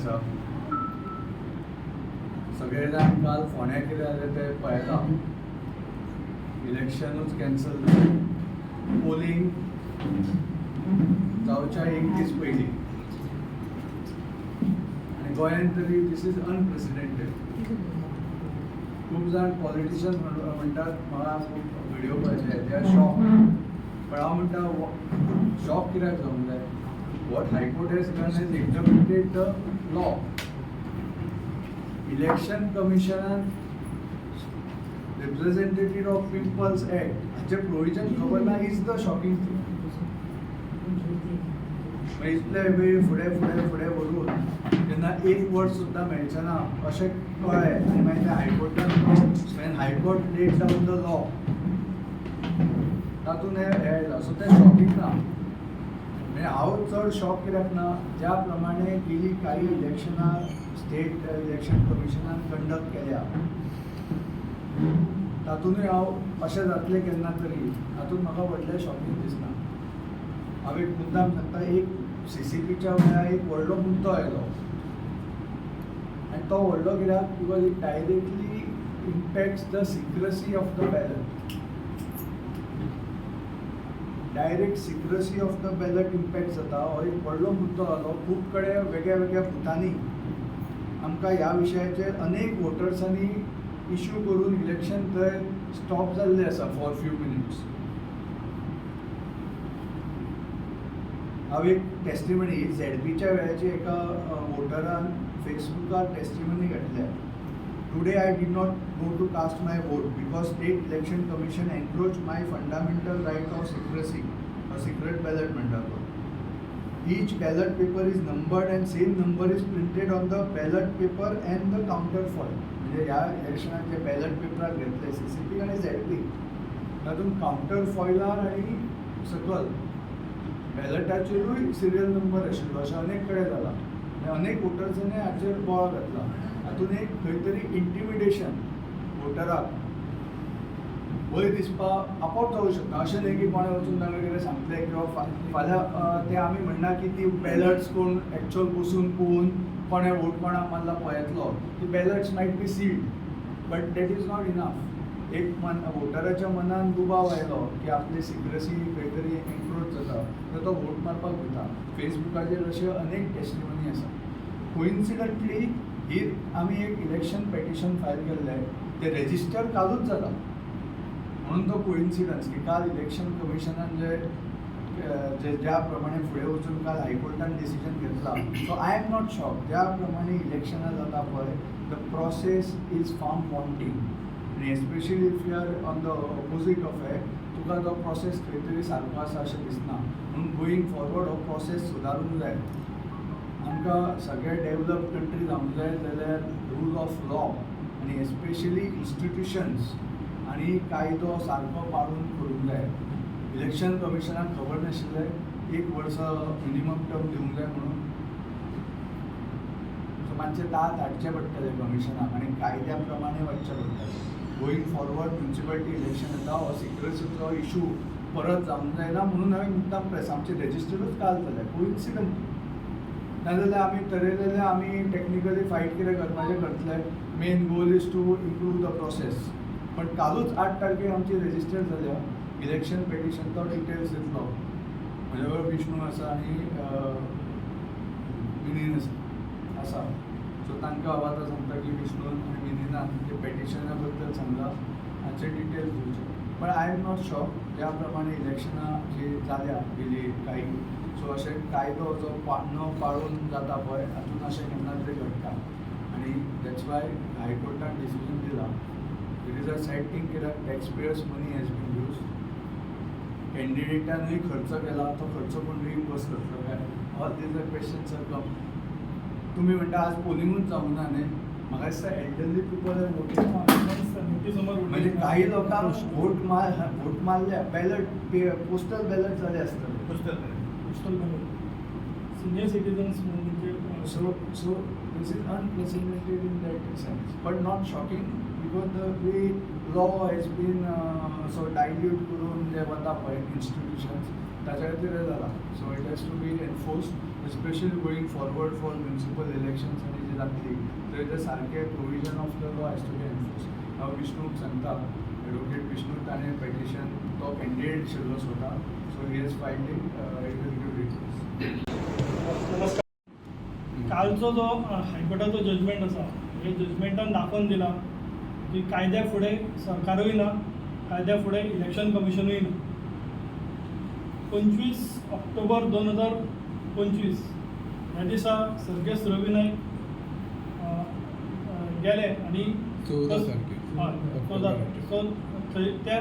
आसा. सगळे जाण काल फोंड्या कितें जालें तें पळयलां. इलेक्शनूच कॅन्सल जालें पोलिंग जावच्या एक दीस पयलीं आनी गोंयांत तरी this is unprecedented. खूब जाण पॉलिटिशियन्स म्हणटात, म्हाका खूब व्हिडिओ पळयले, they are shock. पण हांव म्हणटा, शॉक कित्याक जावंक जाय? What High Court has done is interpreted the law. Election कमिशनान representative of people's act हाचें प्रोविजन खबर ना is the shocking thing. मागीर इतले वेळ फुडें फुडें फुडें व्हरून जेन्ना एक वर्ड सुद्दां मेळचें ना अशें कळ्ळें आनी मागीर ते हायकोर्टान, when High Court laid down the law, तातूंत हें हें आयलां. सो तें शॉकिंग ना. म्हणजे हांव चड शॉक कित्याक ना, ज्या प्रमाणे गेली काही इलेक्शनां स्टेट इलेक्शन कमिशनान कंडक्ट केल्या, तातूंतय हांव अशें जातलें केन्ना तरी हातूंत म्हाका व्हडलें शॉकिंग दिसना. हांव एक मुद्दाम सांगता, एक सीसीपीच्या वेळार एक व्हडलो मुद्दो आयलो आनी तो व्हडलो कित्याक? Because it directly impacts the secrecy of the ballot. Direct secrecy of the ballot impact जाता, हो एक व्हडलो मुद्दो जालो. खूब कडेन वेगळ्या वेगळ्या बुथांनी आमकां ह्या विशयाचेर अनेक वोटर्सांनी इश्यू करून इलेक्शन थंय स्टॉप जाल्लें आसा फॉर फ्यू मिनिट्स. हांव एक टेस्टिमनी, झेडपीच्या वेळाची एका वोटरान फेसबुकार टेस्टिमनी घातल्या: "Today I did not go to cast my vote because State Election Commission encroach my fundamental right of secrecy, secret ballot." म्हणटा तो, each ballot paper is numbered and same number is printed on the ballot paper and the counter foil. म्हणजे ह्या इलेक्शनात जे ballot पेपरार घेतले CCP आनी ZP, तातूंत counter फॉयलार आनी सकल बॅलटाचेरूय सिरियल नंबर आशिल्लो. अशें अनेक कडेन जालां आनी अनेक वोटर्सांनी हाचेर बोवाळ घातला. हातूंत एक खंय तरी इंटिमिडेशन, वोटराक भंय दिसपा आपोआप जावूं शकता. अशें न्हय की कोणें वचून तांकां कितें सांगलें किंवा फाल्यां ते आमी म्हणना की ती बॅलट्स कोण एक्चुअल बसून पळोवन कोणें वोट कोणाक मारला पळयतलो. ती ballots might be sealed, but that is not enough. एक मन वोटराच्या मनान दुबाव आयलो की आपली सिक्रेसी खंय तरी एन्क्रोच जाता तर तो वोट मारपाक भिता. फेसबुकाचेर अशे अनेक टेस्टिमनी आसा. कोइन्सिडंटली ही आमी एक इलेक्शन पेटिशन फायल केल्लें, तें रेजिस्टर कालूच जालां, म्हणून तो कोइन्सिडन्स की काल इलेक्शन कमिशनान जे जे ज्या प्रमाणे फुडें वचून काल हायकोर्टान डिसिजन घेतला, so I am not shock. ज्या प्रमाणे इलेक्शनां जाता पळय, the process is found wanting आनी especially if you are on the opposite of it, तुका तो प्रोसेस खंय तरी सारको आसा अशें दिसना. म्हणून गोईंग फॉरवर्ड हो प्रोसेस सुदारूंक जाय. आमकां सगळे डेवलप कंट्री जावंक जाय जाल्यार रूल ऑफ लॉ आनी एस्पेशली इन्स्टिट्युशन्स आनी कायदो सारको पाळून करूंक जाय. इलेक्शन कमिशनाक खबर नाशिल्लें एक वर्सा मिनिमम टर्म दिवंक जाय म्हणून? सो मातशें दांत हाडचें पडटलें कमिशनाक आनी कायद्या प्रमाणे वचचें पडटलें. गोईंग फॉरवर्ड म्युन्सिपालिटी इलेक्शन येता, हो सिक्रेसीचो इशू परत जावंक जायना म्हणून हांवें मुद्दाम प्रेस, आमचें रेजिस्टरूच काल जालें कोइन्सिडंटली. नाजाल्यार आमी तरेतरे आमी टॅक्निकली फायट कितें करपाचें करतले. Main goal is to improve the process. पण कालूच 8 तारखेक आमची रेजिस्टर जाल्या इलेक्शन पेटिशन. तो डिटेल्स दितलो. म्हज्या बरोबर विष्णू आसा आनी मिनीन आसा. सो तांकां हांव आतां सांगता की विष्णून आनी मिनीनान ते पेटिशना बद्दल सांगला, हाचे डिटेल्स दिवचे. पण I am not shock. ज्या प्रमाणे इलेक्शनां जी जाल्या गेली काही, सो अशें कायदो जो न पाळून जाता पळय, हातून अशें केन्ना तरी घडटा आनी that's why हायकोर्टान डिसिजन दिला. It is a sad thing कित्याक tax payers money has been used. कॅन्डिडेटानूय खर्च केला, तो खर्च कोण रिइम्बर्स करतलो काय? All these are questions are come. तुमी म्हणटा आज पोलिंगूच जावंक ना न्ही. म्हाका दिसता एल्डरली पिपल are voting. म्हणजे काही लोकांक वोट मारल्या, बॅलट, पोस्टल बॅलट जाले आसतले. पोस्टल बॅलेट, सिनियर सिटीजन्स म्हणून म्हणजे So this is unprecedented in that sense, but not shocking because the way law has been so dilute करून जे वता पळय इन्स्टिट्युशन्स, ताच्या खातीर हें जाला. So it has to be enforced. Especially going forward for municipal elections आनी जे जातली थंय ते सारके provision of the law has to be enforce. हांव विष्णूक सांगता, एडवोकेट विष्णू, ताणें पेटिशन, तो कॅन्डिडेट आशिल्लो स्वता, so he has filed it, it will give details. नमस्कार. कालचो जो हायकोर्टाचो जजमेंट आसा, हे जजमेंटान दाखोवन दिला की कायद्या फुडें सरकारूय ना, कायद्या फुडें इलेक्शन कमिशनूय ना. 25 ऑक्टोबर 2025 ह्या दिसा सर्गेस्त रवी नायक गेले आनी 14 तारखेर. हय, 14. सो थंय त्या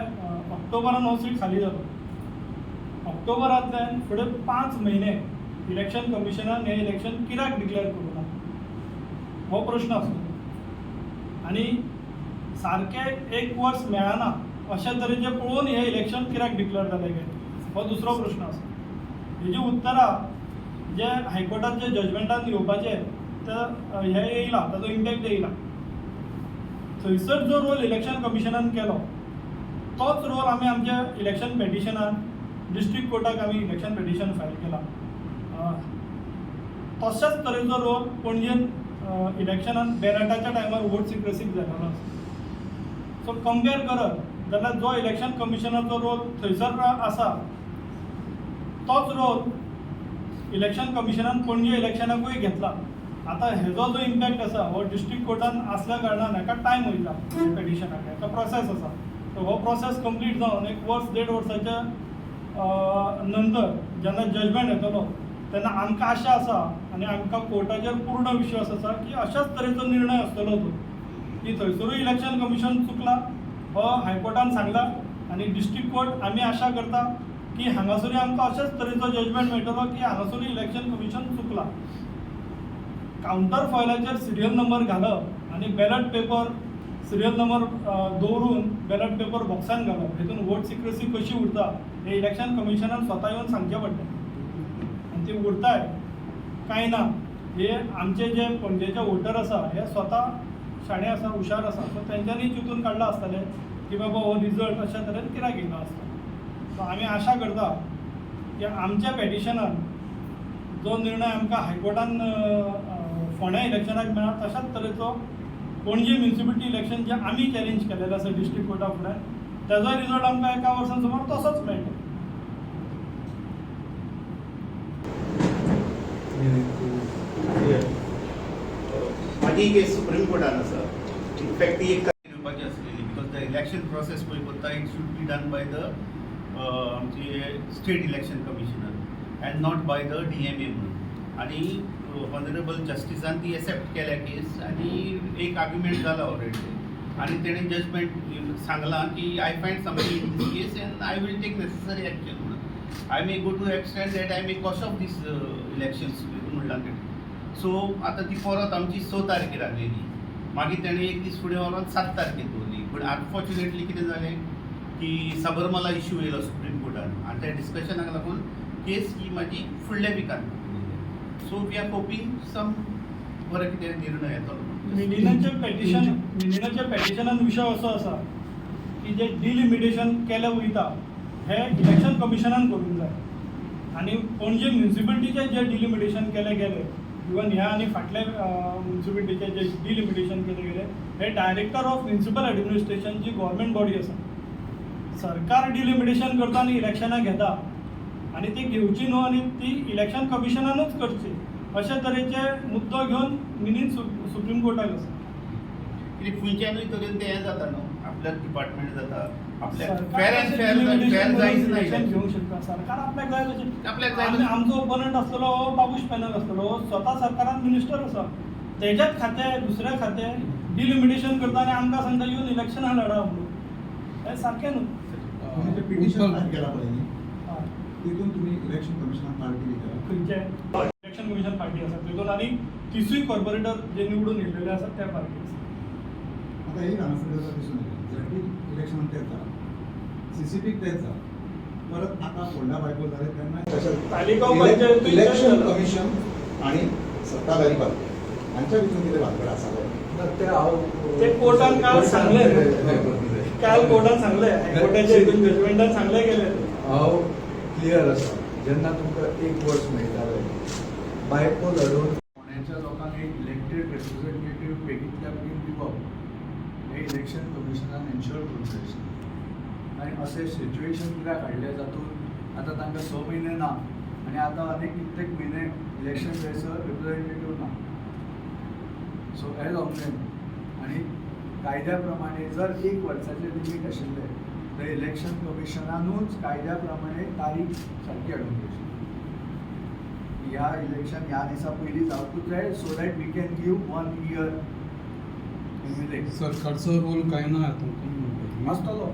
ऑक्टोबरान हो सीट खाली जालो. ऑक्टोबरांतल्यान फुडें 5 म्हयने इलेक्शन कमिशनान हें इलेक्शन कित्याक डिक्लेअर करूं ना हो प्रश्न आसलो. आनी सारकें एक वर्स मेळना अशा तरेचें पळोवन हें इलेक्शन कित्याक डिक्लेअर जालें काय हो दुसरो प्रश्न आसा. हेजी उत्तरां जे हायकोर्टात जे जजमेंटान येवपाचें ते हें येयला, ताजो इम्पॅक्ट येयला. थंयसर जो रोल इलेक्शन कमिशनान केलो तोच रोल आमी आमच्या इलेक्शन पेटिशनान डिस्ट्रिक्ट कोर्टाक आमी इलेक्शन पेटिशन फायल केला. तशाच तरेचो रोल पणजेन इलेक्शनान बॅलटाच्या टायमार वोट सिक्रेसीक जालेलो आसा. सो कंपेर करत जाल्यार जो इलेक्शन कमिशनाचो रोल थंयसर आसा तोच रोल इलेक्शन कमिशनान पणजे इलेक्शनाकूय घेतला. आतां हेजो जो इम्पॅक्ट आसा हो डिस्ट्रिक्ट कोर्टान आसल्या कारणान हेका टायम वयता, पेटिशनाक हेका प्रोसेस आसा. सो हो प्रोसेस कंप्लीट जावन एक वर्स देड वर्साच्या नंतर जेन्ना जजमेंट येतलो तेन्ना आमकां आशा आसा आनी आमकां कोर्टाचेर पूर्ण विश्वास आसा की अशाच तरेचो निर्णय आसतलो तो, की थंयसरूय इलेक्शन कमिशन चुकला हो हायकोर्टान सांगला आनी डिस्ट्रिक्ट कोर्ट आमी आशा करता की हांगासरूय आमकां अशाच तरेचो जजमेंट मेळटलो की हांगासरूय इलेक्शन कमिशन चुकला. कावंटर फॉयलाचेर सिरियल नंबर घालप आनी बॅलट पेपर सिरियल नंबर दवरून बॅलट पेपर बॉक्सान घालप हेतून वोट सिक्रेसी कशी उरता हें इलेक्शन कमिशनान स्वता येवन सांगचें पडटलें. आनी ती उरताय काय ना हे आमचे जे पणजेचे वोटर आसा हे स्वता शाणे आसा, हुशार आसा. सो तेंच्यांनी चिंतून काडलां आसतलें की बाबा हो रिजल्ट अशा तरेन कित्याक येयला आसतलो. सो आमी आशा करता की आमच्या पेटिशनान जो निर्णय आमकां हायकोर्टान फोंड्या इलेक्शनाक मेळ्ळा तशाच तरेचो पणजे म्युनिसिपलिटी इलेक्शन जे आमी चॅलेंज केलेलें आसा डिस्ट्रिक्ट कोर्टा फुडें तेजोय रिजल्ट आमकां एका वर्सान सुमार तसोच मेळटलो. म्हाजी केस सुप्रीम कोर्टान आसा. इनफॅक्ट ती एक दिवपाची आसलेली because the election process पळय करता, it should be done by the आमचे state election commissioner and not by the DMA म्हणून. आनी ऑनरेबल जस्टिसान ती एक्सेप्ट केल्या केस आनी एक आर्ग्युमेंट जाला ऑलरेडी आनी तेणें जजमेंट सांगलां की I find something in this case and I will take necessary action म्हणून. I may go to extent that I may quash off this elections म्हणलां तेणें. सो आतां ती परत आमची 6 तारखेर आसलेली, मागीर तेणें एक दीस फुडें व्हरोन 7 तारखेर दवरली. पूण अनफॉर्च्युनेटली कितें जालें की सबरमाला इश्यू येयलो सुप्रीम कोर्टान आनी त्या डिस्कशनाक लागून केस ही म्हाजी फुडल्या विकान. So we are hoping some बरो कितें निर्णय येतलो म्हणून. मिलिनाच्या पेटिशनान विशय असो आसा की जे डिलिमिटेशन केलें वयता हें इलेक्शन कमिशनान करूंक जाय आनी पणजे म्युनिसिपलिटीचें जें डिलिमिटेशन केलें गेलें, इवन ह्या आनी फाटल्या म्युनिसिपलिटीचें जें डिलिमिटेशन केलें गेलें हें director of municipal administration ji government body आसा. सरकार डिलिमिटेशन करता आनी इलेक्शनां घेता आनी ती घेवची न्हू आनी ती इलेक्शन कमिशनानूच करची अशे तरेचे मुद्दो घेवन मिनीन सुप्रीम कोर्टाक आसा. कितें खंयच्यानूय तरेन तें हें जाता न्हू, आपल्याक डिपार्टमेंट जाता आपल्याक सरकार फेर अँड कशें फेर delimitation फेर जायच करून ना. election घेवंक शकता सरकार आपल्याक जाय तशें. आपल्याक जाय तशें. आमचो ओपोनंट आसलेलो हो बाबूश पॅनल आसलेलो, हो स्वता सरकारान मिनिस्टर आसा, तेज्याच खातें दुसऱ्या खातें डिलिमिटेशन करता आनी आमकां सांगता येवन इलेक्शनां लढा म्हणून. हें सारकें न्हू. तुम्ही ते पिटिशन फायल केला पळय न्ही, हय. तितून तुम्ही इलेक्शन कमिशनाक पार्टी केला? खंयचे इलेक्शन कमिशन पार्टी आसा तितून आनी तिसूय कॉर्पोरेटर जे निवडून येयलेले आसात त्या पार्टी आसा. आता एक हांगा फुडें दिसून येयलें, झेडपी इलेक्शनाक तेच जाला, सीसीपीक तेच जाला, परत आतां फोंडा बायपोल जालें तेन्ना तालिगांव पंचायतीक इलेक्शन तेच जाला. कमिशन आणि सत्ताधारी पार्टी हांच्या भितून कितें भानगड आसा काय? ते हांव ते कोर्टान काल सांगलें, काल कोर्टान सांगलें, हायकोर्टाच्या हितून जजमेंटान सांगलें गेलें. हांव क्लियर आसा, जेन्ना तुमकां एक वर्स मेळटालें बायपोल हाडून फोंड्याच्या लोकांक एक इलेक्टेड रिप्रेझेंटेटिव्ह बेगींतल्या बेगीन दिवप हें इलेक्शन कमिशनान एन्श्योर करूंक जाय आशिल्लें. आनी अशें सिच्युएशन कित्याक हाडलें जातूंत आतां तांकां 6 म्हयने ना आनी आतां आनीक कित्येक म्हयने इलेक्शन जायसर रिप्रेझेंटेटिव्ह ना. सो एज ऑनलायन आनी कायद्या प्रमाणे जर एक वर्साचें लिमीट आशिल्लें तर इलेक्शन कमिशनानूच कायद्या प्रमाणे तारीख सारकी हाडूंक जाय आशिल्ली. ह्या इलेक्शन ह्या दिसा पयलीं जावपूच जाय, so that we can give one year immediate. सरकारचो रोल काय ना हातूंत? आसतलो.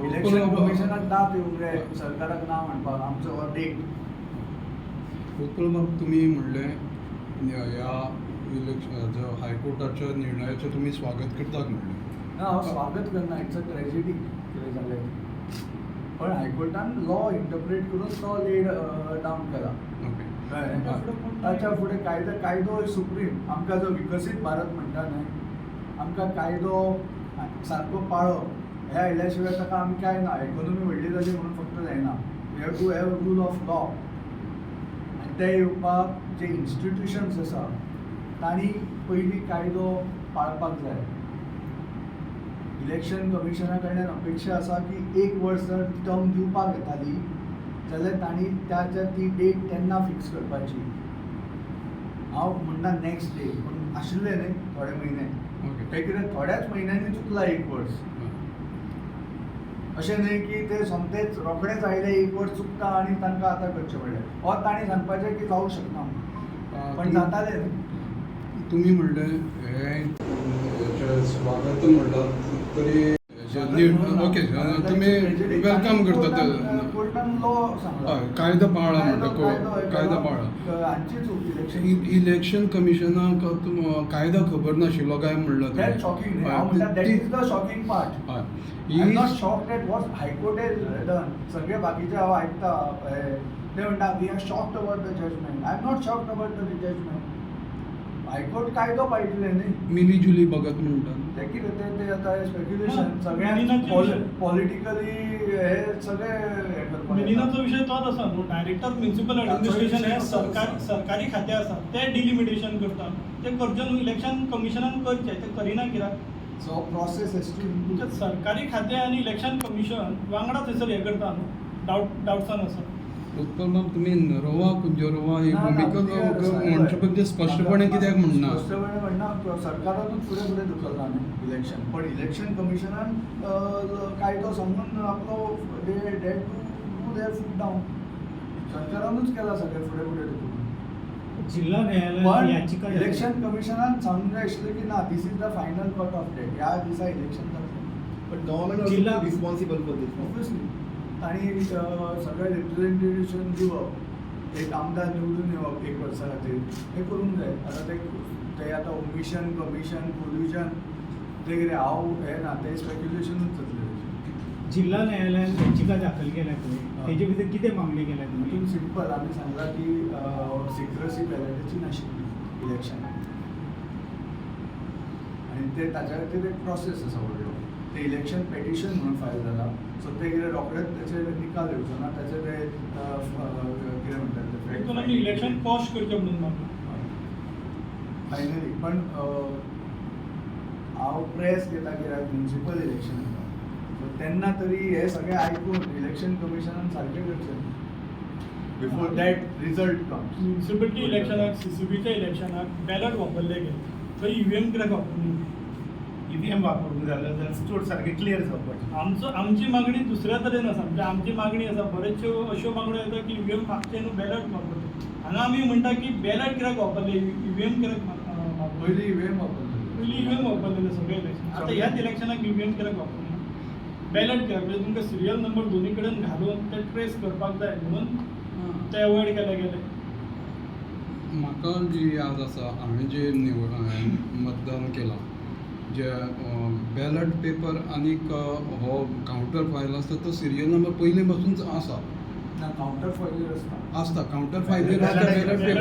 इलेक्शन कमिशनाक दाद येवंक जाय सरकाराक ना म्हणपाक आमचो हो डेट. उत्पल बाब, तुमी म्हणलें ह्या इलेक्शन जो हायकोर्टाच्या निर्णयाचें तुमी स्वागत करतात म्हणलें. ना, हांव स्वागत करना. It's a tragedy कितें जालें, पण हायकोर्टान लॉ इंटरप्रेट करून तो लेड डावन केला. कळ्ळें? ताच्या फुडें कायदो, कायदो सुप्रीम. आमकां जो विकसीत भारत म्हणटा न्हय, आमकां कायदो सारको पाळप हें आयल्या शिवाय ताका आमी कांय ना. इकोनॉमी व्हडली जाली म्हणून फक्त जायना, you have to have rule of law. आनी ते येवपाक जे इन्स्टिट्युशन्स आसा तांणी पयलीं कायदो पाळपाक जाय. इलेक्शन कमिशना कडल्यान अपेक्षा आसा की एक वर्स जर टर्म दिवपाक येताली जाल्यार तांणी त्या ती डेट तेन्ना फिक्स करपाची. हांव म्हणना नेक्स्ट डे, पूण आशिल्ले न्ही थोडे म्हयने. ते कितें थोड्याच म्हयन्यांनी चुकला एक वर्स. अशें न्हय की ते सोमतेच रोखडेच आयले, एक वर्स चुकता आनी तांकां आतां करचें पडलें. ऑर तांणी सांगपाचें की जावंक शकना, पण जातालें न्ही. तुमी म्हणलें हें हेचें स्वागत म्हणलां तरी ओके, तुमी welcome करतात. कोर्टान लॉ सांगला. हय, कायदो पाळ्ळा म्हणटा, कायदो पाळ्ळा. हांची चूक इलेक्शन इलेक्शन कमिशनाक कायदो खबर नाशिल्लो काय म्हणलां? That shocking न्ही. हांव म्हणटा, that is the shocking part. I am not shocked at what High Court has done. सगळे बाकीचे हांव आयकता हे, ते म्हणटा, we are shocked about the judgment. I am not shocked about the judgment. High Court कायदो पाळटले न्ही. मिली जुली भगत म्हणटात. ते कितें ते ते आतां स्पेक्युलेशन ना, सगळ्यांक. मिलिनाचे विशय. पॉलिटिकली हे सगळे हे करपाक येता. मिलिनाचो विशय तोच आसा न्हू, डायरेक्टर म्युनिसिपल ऍडमिनिस्ट्रेशन हे सरकार सरकारी खातें आसा, ते डिलिमिटेशन करता. ते करचें न्हू, इलेक्शन कमिशनान करचें, ते करिना कित्याक? So process has to तुमचें सरकारी खातें आनी इलेक्शन कमिशन वांगडा थंयसर हें करता न्हू, डावट्सान आसा. उत्पल बाब, तुमी नरोवा कुंजरोवा ही ना, ना, भुमिका clear आसा. म्हणचे पेक्षा स्पश्टपणे कित्याक म्हणना? स्पश्टपणे म्हणना, सरकारानूच फुडें फुडें धुकल्ला न्ही इलेक्शन, पण इलेक्शन कमिशनान कायदो समजून आपलो they had to do their foot down. सरकारानूच केला सगळें फुडें फुडें धुकलून. जिल्हा न्यायालयात पण याचिका दाखल- इलेक्शन कमिशनान सांगूंक जाय आशिल्लें की ना, this is the final cut off date, ह्या दिसा इलेक्शन जातलें. But government also responsible for this, no? Obviously तांणी सगळें रिप्रेझेंटेशन दिवप, एक आमदार निवडून येवप एक वर्सा खातीर, हें करूंक जाय. आतां ते ते आतां ओमिशन, कमिशन, कोल्युजन, तें कितें हांव हें ना, तें स्पेक्युलेशनूच जातलें. जिल्हा न्यायालयात याचिका दाखल केल्या पळय, हा. तेजे भितर कितें मागणी केल्या तुमी? तितून सिंपल आमी सांगलां की सिक्रसी बॅलेटाची नाशिल्ली इलेक्शनाक आनी ते ताच्या खातीर एक प्रोसेस आसा व्हडलो. ते इलेक्शन पेटिशन म्हणून फायल जाला. सो ते कितें रोखडेच तेचे निकाल येवचो ना. ताचे ते कितें म्हणटात ते fact तितून आमी इलेक्शन कॉस्ट करचें म्हणून मागलां. फायनली पण हांव प्रेस घेता कित्याक म्युनिसिपल इलेक्शन आसा, सो तेन्ना तरी हे सगळें आयकून इलेक्शन कमिशनान सारकें करचें before that result comes. Municipality इलेक्शनाक, सीसीबीच्या इलेक्शनाक बॅलट वापरले गेले, थंय ईव्हीएम कित्याक वापरूंक? ईव्हीएम वापरूंक जालें जाल्यार चड सारकें क्लियर जावपाचें. आमचो आमची मागणी दुसऱ्या तरेन आसा. म्हणजे आमची मागणी आसा, बरेचश्यो अश्यो मागण्यो येता की ईव्हीएम मागचें न्हू, बॅलट वापरचें. हांगा आमी म्हणटा की बॅलट कित्याक वापरले, ईव्हीएम कित्याक वापरले? पयलीं ईव्हीएम वापरलें. पयलीं ईव्हीएम वापरलेले सगळे इलेक्शन. आतां ह्याच इलेक्शनाक ईव्हीएम कित्याक वापरना, बॅलट कित्याक? म्हणजे तुमकां सिरियल नंबर दोनी कडेन घालून ते ट्रेस करपाक जाय म्हणून ते अवॉयड केले गेले. म्हाका जी याद आसा, हांवें जे निवड मतदान केलां, जे बॅलट पेपर आनीक हो कावंटर फायल आसता, तो सिरियल नंबर पयलीं पासून आसा. ना, कावंटर फायलीर आसता. आसता, कावंटर फायलीर आसता, बॅलट पेपर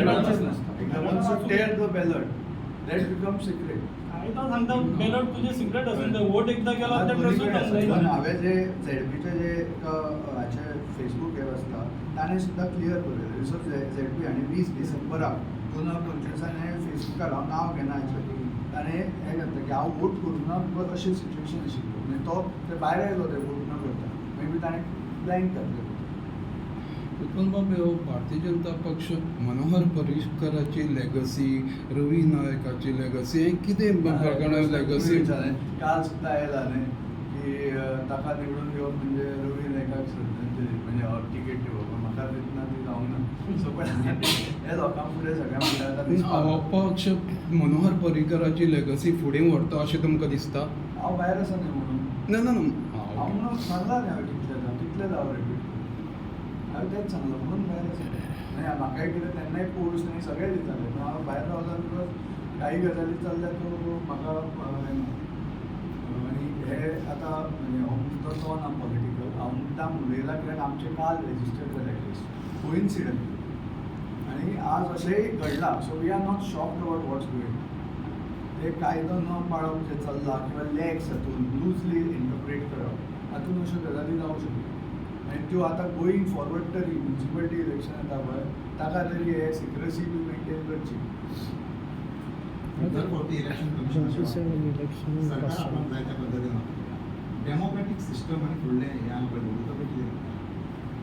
एकदां once you tear the ballot, that becomes secret. कायदो सांगता बॅलट तुजें सिक्रेट आसून जाय, वोट एकदां गेला ते दोन्ही ट्रसूच कडेन आसा. जावंक इवन जाय. हांवें जे झेडपीचे जे एक हाचे फेसबूक हे आसता ताणें सुद्दां क्लियर बरयलें. सो झेडपी आनी 20 डिसेंबराक 2025 हें फेसबुकार हांव नांव घेना हाचें, ताणें हें घातलें की हांव वोट करूंक ना because अशी सिच्युएशन आशिल्ली. मागीर तो ते भायर आयलो ते वोट न करता, मागीर ताणें ब्लँक घातलें. उत्पल बाब, ह्यो भारतीय जनता पक्ष मनोहर पर्रीकराची लेगसी, रवी नायकाची लेगसी, हें कितें प्रकारान लेगसी? काल सुद्दां आयला न्ही की ताका निवडून घेवप म्हणजे रवी नायकाक श्रद्धांजली, म्हणजे तिकेट दिवप. पण म्हाका दितना ती जावंक ना. सो पण हे लोकां फुडें सगळ्यां फुडें आतां दिसपाक हो पक्ष मनोहर पर्रीकराची लेगसी फुडें व्हरता अशें तुमकां दिसता? हांव भायर आसा न्ही म्हणून. ना ना ना हांव म्हणून सांगला न्ही हांवें कितले जावं कितले जावं रिपीट हांवें तेंच सांगलां म्हणून भायर आसा. न्ही म्हाकाय कितें तेन्नाय पोस्ट न्ही सगळें दितालें, पूण हांव भायर रावलां because काही गजाली चल्ल्या त्यो म्हाका हें ना. आनी हे आतां म्हणजे हो मुद्दो तो ना पॉलिटिकल, हांव मुद्दाम उलयला कित्याक आमचें काल रेजिस्टर जालें केस कोइन्सिडंट आनी आज अशेंय घडलां. So we are not shocked about what's going. ते कायदो न पाळप जें चल्लां किंवा लॅक्स हातून लुजली इंटरप्रेट करप हातून अश्यो गजाली जावंक शकता. आनी त्यो आतां गोईंग फॉरवर्ड तरी म्युनिसिपलिटी इलेक्शन येता पळय ताका तरी हे सिक्रेसी बी मेंटेन करची. दर फावटी इलेक्शन कमिशन सरकार आपणाक जाय त्या पद्दतीन वापरता. डेमोक्रेटीक सिस्टम आनी फुडलें हें आमकां दवरता पळय कितें?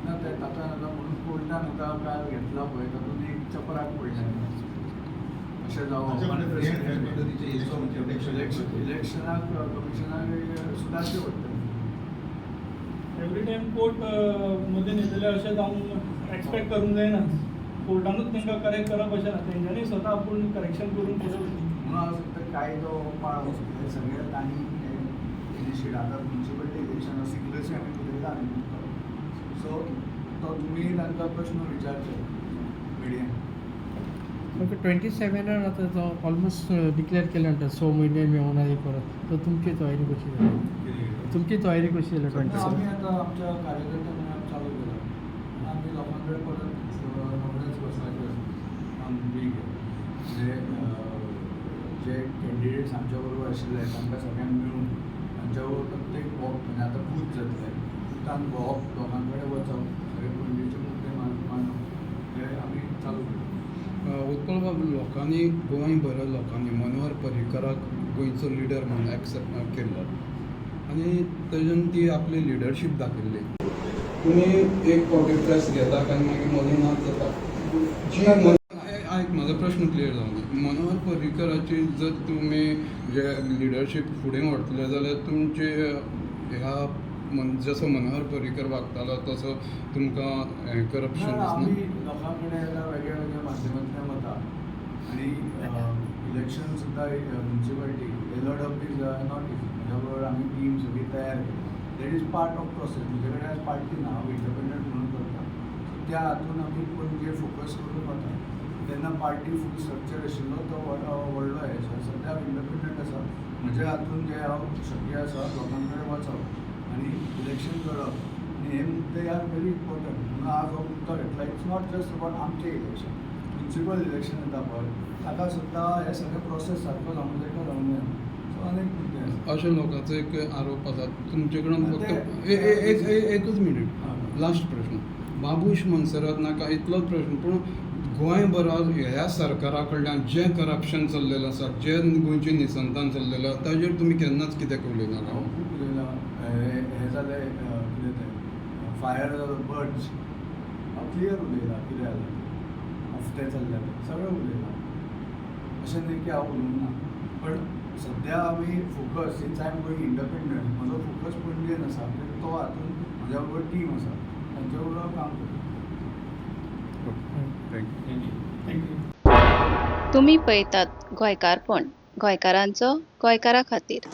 ना ते ताका आतां म्हणून कोर्टान आतां काल घेतला पळय तातूंत एक चपराक पडलें अशें ताच्या फुडें जावप. free and fair पद्दतीचें election इलेक्शनाक कमिशनाक सुदारचें पडटलें. एवरी टायम कोर्ट मदीं येतले अशें जावंक एक्सपेक्ट करूंक जायना. कोर्टानूच तांकां करेक्ट करप अशें ना, तेंच्यांनी स्वता आपूण करेक्शन करून फुडें वचूं. म्हणून हांव सांगता कायदो पाळप हें सगळें तांणी इनिशिएट. आतां म्युनिसिपलिटी इलेक्शन सिक्रेसी आमी उलयला न्ही, सो तो तुमी तांकां प्रश्न विचारचे मिडियान. ओके, 27 आतां जो ऑलमोस्ट डिक्लेअर केले म्हणटा, 6 म्हयने मेळना हे परत, तर तुमची तयारी कशी जाली? तुमची तयारी कशी जाली ट्वेंटी आमी सेवन आतां आमच्या कार्यकर्त्यांक चालू केला. आमी लोकां कडेन परत रोखडेच वचपाचें आसा. आमी म्हणजे जे कॅन्डिडेट्स आमच्या बरोबर आशिल्ले तांकां सगळ्यांक मेळून तांच्या बरोबर प्रत्येक वॉक, म्हणजे आतां बूथ जातले, बुथान भोंवप, लोकां कडेन वचप, सगळे पणजेचे मुद्दे मांडप हे आमी चालू केले. उत्पल बाब, लोकांनी गोंयभर लोकांनी मनोहर पर्रीकराक गोंयचो लिडर म्हणून एक्सेप्ट केल्लो आनी तेज्यान ती आपली लिडरशीप दाखयल्ली. तुमी एक फावटी प्रेस घेतात आनी मागीर मदीं नाच जाता. जी आयक, म्हाजो प्रश्न क्लियर जावंक. मनोहर पर्रीकराची जर तुमी जे लिडरशीप फुडें व्हरतले जाल्यार तुमचे ह्या जसो मनोहर पर्रीकर वागतालो तसो तुमकां हें करप्शन ना, आमी दिसना? लोकां कडेन आतां वेगळ्या वेगळ्या माध्यमांतल्यान वता आनी इलेक्शन सुद्दां municipality ballot is not easy. म्हज्या बरोबर आमी टीम सगळी तयार केली. That is part of process. म्हजे कडेन आज पार्टी ना, हांव इंडिपेंडंट म्हणून करता. सो त्या हातून आमी पणजे फोकस करून वता. तेन्ना पार्टी फूल स्ट्रक्चर आशिल्लो तो व्हडलो हें. सो सद्या हांव इंडिपेंडंट आसा. म्हज्या हातून जें हांव शक्य आसा लोकां कडेन वचप आनी इलेक्शन करप आनी हे मुद्दे are very important म्हणून आज हो मुद्दो घेतला. It's not just about आमचें इलेक्शन, म्युनिसिपल इलेक्शन येता पळय ताका सुद्दां हे सगळे प्रोसेस सारको जावंक जाय काय जावंक जायना. सो अनेक मुद्दे आसा. अशे लोकांचो एक आरोप आसा तुमचे कडेन. ते- फक्त एकच मिनीट, हां. लास्ट प्रश्न. बाबूश मोन्सेरात नाका इतलोच प्रश्न, पूण गोंयभरात ह्या सरकारा कडल्यान जें करप्शन चल्लेलें आसा, जें गोंयचें निसंतान चल्लेलें आसा, ताजेर तुमी केन्नाच कित्याक उलयना? हांव खूब उलयलां. हे हे जालें कितें तें फायर जालो बर्च, हांव क्लियर उलयलां कितें जालें, हफ्ते चल्ल्या ते सगळें उलयलां. अशें न्ही की हांव उलोवंक ना, पण सद्या आमी focus, since I am going independent, म्हजो फोकस पणजेन आसा कित्याक तो हातून म्हज्या बरोबर टीम आसा, तांच्या बरोबर हांव काम करता. Thank you. Thank you. तुमी पळयतात गोंयकारपण, गोंयकारांचो गोंयकारा खातीर.